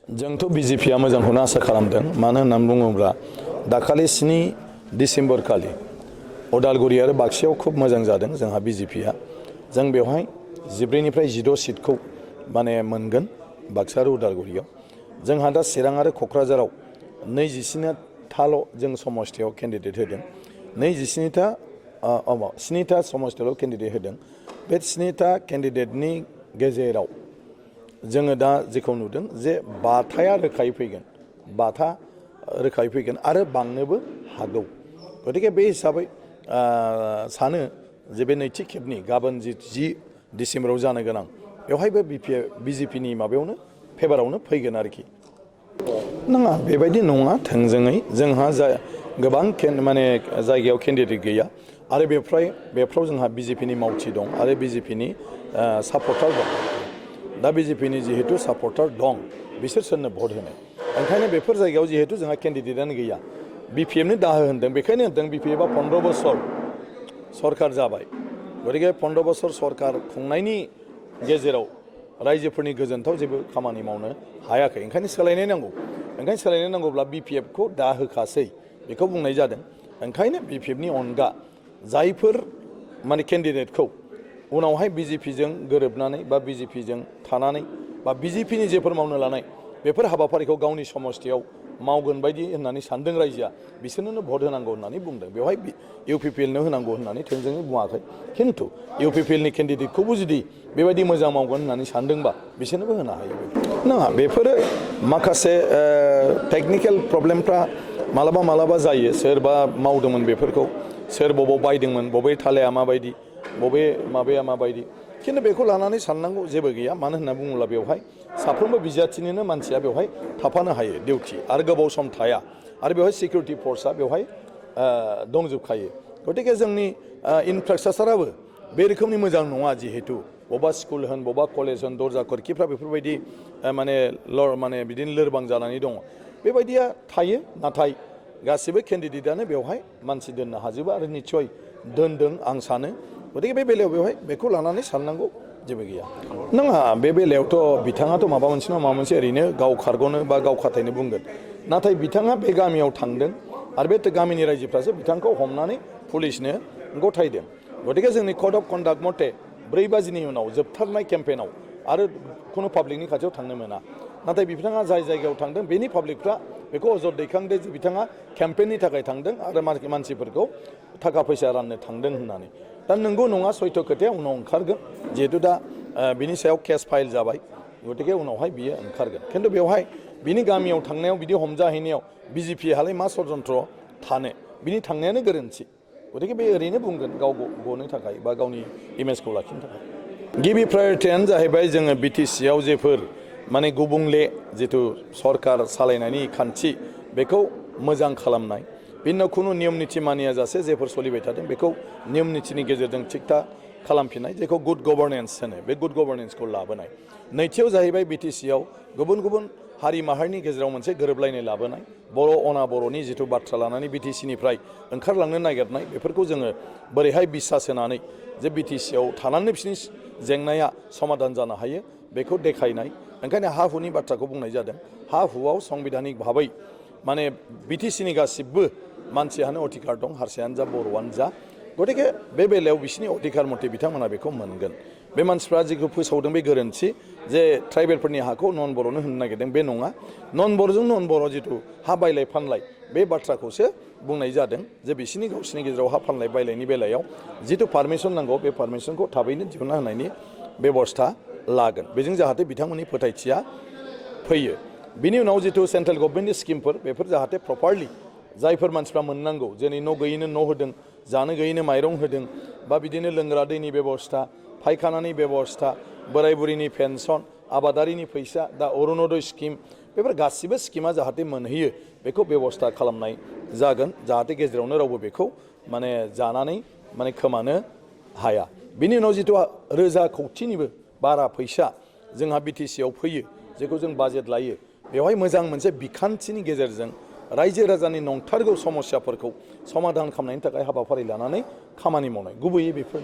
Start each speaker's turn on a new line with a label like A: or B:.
A: जोंथ' बिजेपिआ मोजांखौनो आसा खालामदों मानो होननानै बुङोब्ला दाखालि 7 डिसेम्बर खालि उदालगुरि आरो बाक्सायाव खूब मोजां जादों जोंहा बिजेपिआ जों बेवहाय 14 निफ्राय 16 सिटखौ माने मोनगोन बाक्सा आरो उदालगुरियाव जोंहा दा चिरां आरो क'क्राझाराव 27थाल' जों समस्तियाव केन्डिडेट होदों 7था समस्तियाव केन्डिडेट होदों बे 7था केन्डिडेटनि गेजेराव जोङो दा जेखौ नुदों जे 5थाया रोखायै फैगोन 5था रोखायै फैगोन आरो बांनोबो हागौ गतिके बे हिसाबै सानो जे बे नैथि खेबनि गाबोन 10 डिसेम्बराव जानो गोनां बेवहायबो बिजेपिनि माबायावनो फेभारावनो फैगोन आरोखि नङा बेबायदि नङा थोंजोङै जोंहा गोबां माने जायगायाव केन्डिडेट गैया आरो बेफ्राव जोंहा बिजेपिनि मावथि दं आरो बिजेपिनि सापर्टार दं दा बिजेपिनि जिहेतु सापर्टार दं बिसोर सोरनो भट होनो ओंखायनो बेफोर जायगायाव जिहेतु जोंहा केन्डिडेटआनो गैया बिपिएफनो दाहो होनदों बेखायनो होनदों बिपिएफआ 15 बोसोर सरकार जाबाय गतिके 15 बोसोर सरकार खुंनायनि गेजेराव रायजोफोरनि गोजोनथाव जेबो खामानि मावनो हायाखै ओंखायनो सोलायनाय नांगौब्ला बिपिएफखौ दा होखासै बेखौ बुंनाय जादों ओंखायनो बिपिएफनि अनगा जायफोर माने केन्डिडेटखौ उनावहाय बिजेपिजों गोरोबनानै बा बिजेपिजों थानानै बा बिजेपिनि जेफोर मावनो लानाय बेफोर हाबाफारिखौ गावनि समस्तियाव मावगोन बायदि होननानै सानदों रायजोआ बिसोरनो भट होनांगौ होननानै बुंदों बेवहाय इउपिपिएलनो होनांगौ होननानै थोंजोङै बुङाखै खिन्थु इउपिपिएलनि केन्डिडेटखौबो जुदि बेबायदि मोजां मावगोन होननानै सानदोंबा बिसोरनोबो होनो हायो नङा बेफोरो माखासे टेकनिकेल प्रब्लेमफ्रा मालाबा जायो सोरबा मावदोंमोन बेफोरखौ सोर बबाव बायदोंमोन बबे थालाया माबायदि बबे माबाया माबायदि खिन्थु बेखौ लानानै साननांगौ जेबो गैया मानो होनना बुङोब्ला बेवहाय साफ्रोमबो बिजाथिनिनो मानसिया बेवहाय थाफानो हायो डिउटि आरो गोबाव सम थाया आरो बेवहाय सिकिउरिटि फर्सआ बेवहाय दंजोबखायो गतिके जोंनि इनफ्रास्ट्राक्चाराबो बे रोखोमनि मोजां नङा जिहेतु बबेबा स्कुल होन बबेबा कलेज होन दरजा खोरखिफ्रा बेफोरबायदि माने बिदिनो लोरबां जानानै दङ बेबायदिया थायो नाथाय गासिबो केन्डिडेटआनो बेवहाय मानसि दोननो हाजोबा आरो निस्सय दोनदों आं सानो गतिके बे बेलायाव बेवहाय बेखौ लानानै साननांगौ जेबो गैया नङा बे बेलायावथ' बिथाङाथ' माबा मोनसे नङा माबा मोनसे ओरैनो गाव खारग'नो बा गाव खाथायनो बुंगोन नाथाय बिथाङा बे गामियाव थांदों आरो बे गामिनि रायजोफ्रासो बिथांखौ हमनानै पुलिसनो गथायदों गतिके जोंनि कड अफ कन्डाक्ट मथे 4 बाजिनि उनाव जोबथारनाय केम्पेइनाव आरो खुनु पाब्लिकनि खाथियाव थांनो मोना नाथाय बिथाङा जाय जायगायाव थांदों बेनि पाब्लिकफ्रा बेखौ अजद दैखांदों जे बिथाङा केम्पेइननि थाखाय थांदों आरो मानसिफोरखौ थाखा फैसा राननो थांदों होननानै दा नंगौ नङा सयथ' खोथाया उनाव ओंखारगोन जिहेतु दा बिनि सायाव केस फाइल जाबाय गतिके उनावहाय बियो ओंखारगोन खिन्थु बेवहाय बिनि गामियाव थांनायाव बिदि हमजाहैनायाव बिजेपिहालाय मा षड्यन्त्र थानो बिनि थांनायानो गोरोन्थि गतिके बे ओरैनो बुंगोन गाव गनो थाखाय बा गावनि इमेजखौ लाखिनो थाखाय गिबि प्रायरिटियानो जाहैबाय जोङो बिटिसिआव जेफोर माने गुबुंले जिथु सरकार सालायनायनि खान्थि बेखौ मोजां खालामनाय बिनि उनाव खुनु नियम निथि मानिया जासे जेफोर सोलिबाय थादों बेखौ नियम निथिनि गेजेरजों थिगथा खालामफिननाय जेखौ गुड गभर्नेन्स होनो बे गुड गभर्नेन्सखौ लाबोनाय नैथियाव जाहैबाय बिटिसिआव गुबुन हारि माहारिनि गेजेराव मोनसे गोरोबलायनाय लाबोनाय बर' अना बर'नि जिथु बाथ्रा लानानै बिटिसिनिफ्राय ओंखारलांनो नागिरनाय बेफोरखौ जोङो बोरैहाय बिसास होनानै जे बिटिसिआव थानानै बिसोरनि जेंनाया समाधान जानो हायो बेखौ देखायनाय ओंखायनो हा हुनि बाथ्राखौ बुंनाय जादों हा हुआव संबिधानिक भाबै माने बिटिसिनि गासिबो मानसियानो अधिकार दं हारसायानो जा बर'आनो जा गतिके बे बेलायाव बिसोरनि अधिकार मथे बिथांमोना बेखौ मोनगोन बे मानसिफ्रा जेखौ फोसावदों बे गोरोन्थि जे ट्राइबेलफोरनि हाखौ नन बर'नो होनो नागिरदों बे नङा नन बर'जों नन बर' जिथु हा बायलाय फानलाय बे बाथ्राखौसो बुंनाय जादों जे बिसोरनि गावसोरनि गेजेराव हा फानलाय बायलायनि बेलायाव जिथु पारमिसन नांगौ बे पारमिसनखौ थाबैनो दिहुनना होनायनि बेबस्था लागोन बेजों जाहाथे बिथांमोननि फोथायथिया फैयो बिनि उनाव जिथु सेन्ट्रेल गभर्नमेन्टनि स्किमफोर बेफोर जाहाथे प्रपारलि जायफोर मानसिफ्रा मोननांगौ जेरै न' गैयैनो न' होदों जानो गैयैनो माइरं होदों बा बिदिनो लोंग्रा दैनि बेबस्था फायखानानि बेबस्था बोराय बुरिनि पेन्सन आबादारिनि फैसा दा अरुणोदय स्किम बेफोर गासिबो स्किमा जाहाथे मोनहैयो बेखौ बेबस्था खालामनाय जागोन जाहाथे गेजेरावनो रावबो बेखौ माने जानानै माने खोमानो हाया बिनि उनाव जिथु रोजा कौटिनिबो बारा फैसा जोंहा बिटिसिआव फैयो जेखौ जों बाजेट लायो बेवहाय मोजां मोनसे बिखान्थिनि गेजेरजों रायजो राजानि नंथारगौ समस्याफोरखौ समाधान खालामनायनि थाखाय हाबाफारि लानानै खामानि मावनाय गुबैयै बेफोर